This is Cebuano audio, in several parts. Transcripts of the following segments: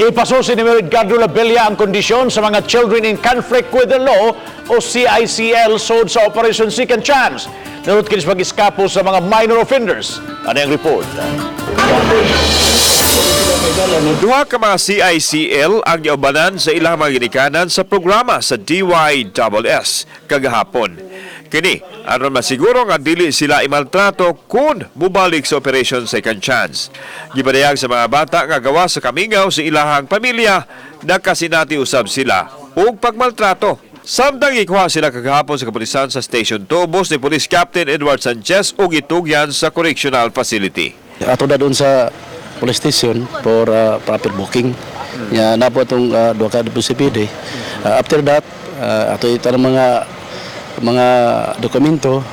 Ipasusi ni Mayor Edgardo Labella ang kondisyon sa mga Children in Conflict with the Law o CICL sod sa Operation Second Chance. Nurot kini sa pag-iskapo sa mga minor offenders. Ano ang report? Duha ka mga CICL ang giubanan sa ilang mga ginikanan sa programa sa DYSS kagahapon. Kini, aron masiguro nga dili sila imaltrato kung mubalik sa Operation Second Chance. Gipadayag sa mga bata nga gawas sa kamingaw sa ilahang pamilya, nakasinati usab sila og pagmaltrato. Samtang gikuha sila kagahapon sa kapulisan sa Station 2 ubos ni Police Captain Edward Sanchez ug itugyan sa correctional facility. Ato na doon sa police station for proper booking. Ya na po itong duha ka CPD. After that, ato itanong mga dokumento,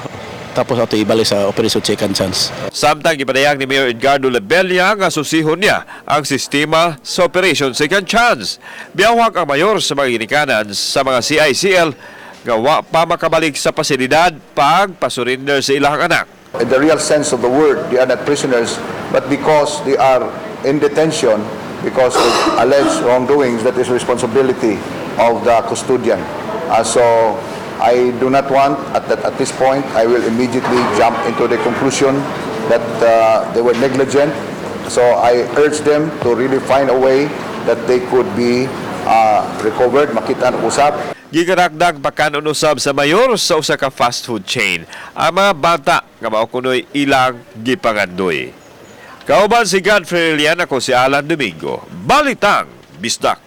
tapos ato ibalik sa Operation Second Chance. Samtang gipadayag ni Mayor Edgardo Labella nga susihon niya ang sistema sa Operation Second Chance. Biawhag ang mayor sa mga ginikanan sa mga CICL nga wa pa makabalik sa pasilidad pag pasurrender sa ilang anak. In the real sense of the word, they are not prisoners, but because they are in detention because of alleged wrongdoings, that is responsibility of the custodian. So I do not want, at this point, I will immediately jump into the conclusion that they were negligent. So I urge them to really find a way that they could be recovered, makita ang usap. Gigarakdag pakanon usab sa mayor sa usa ka fast food chain ang mga bata nga mao kunoy ilang gipangandoy. Kauban si Godfrey Elian, ako si Alan Domingo. Balitang Bisdak.